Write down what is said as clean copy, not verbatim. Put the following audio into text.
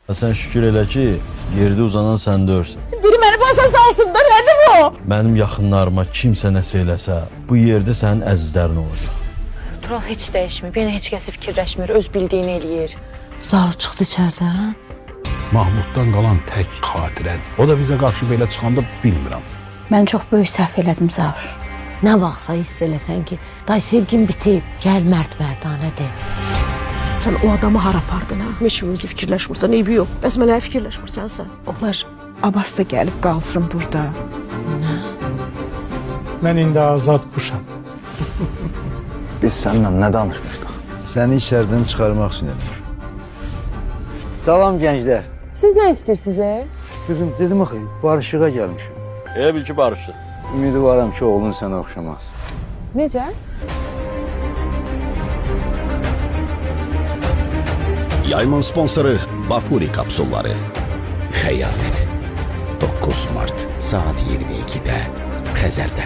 Sən şükür elə ki, yerdə uzanan sən deyirsən. Biri məni başa salsın da, nədir bu? Mənim yaxınlarıma kimsə nəsə eləsə, bu yerdə sənin əzizlərin olacaq. Tural heç dəyişmir. Yenə heç kəsi fikirləşmir, öz bildiyini eləyir. Zaur çıxdı içəridən. Mahmuddan qalan tək xatirədir. O da bizə qarşı belə çıxanda bilmirəm. Mən çox böyük səhv elədim Zaur. Nə vaxtsa hiss eləsən ki, day sevgin bitib, gəl mərd mərdanə de. Sən o adamı hara apardın ha? Heç kimimizi fikirləşmirsən, eybi yox. Bəs mənə fikirləşmirsən sən? Onlar Abbas da gəlib qalsın burada. Mən indi azad quşam. Biz səninlə nə danışmışdıq? Səni içəridən çıxarmaq üçün eləmişəm. Salam gənclər. Siz nə istəyirsiniz? E? Qızım dedim axı, barışığa gəlmişəm. Elə bil ki, barışdıq. Ümidvaram ki, oğlun sənə oxşamaz. Necə? Yayımın sponsoru Bafuri kapsulları. Xəyanət. 9 Mart saat 22'de Xəzərdə.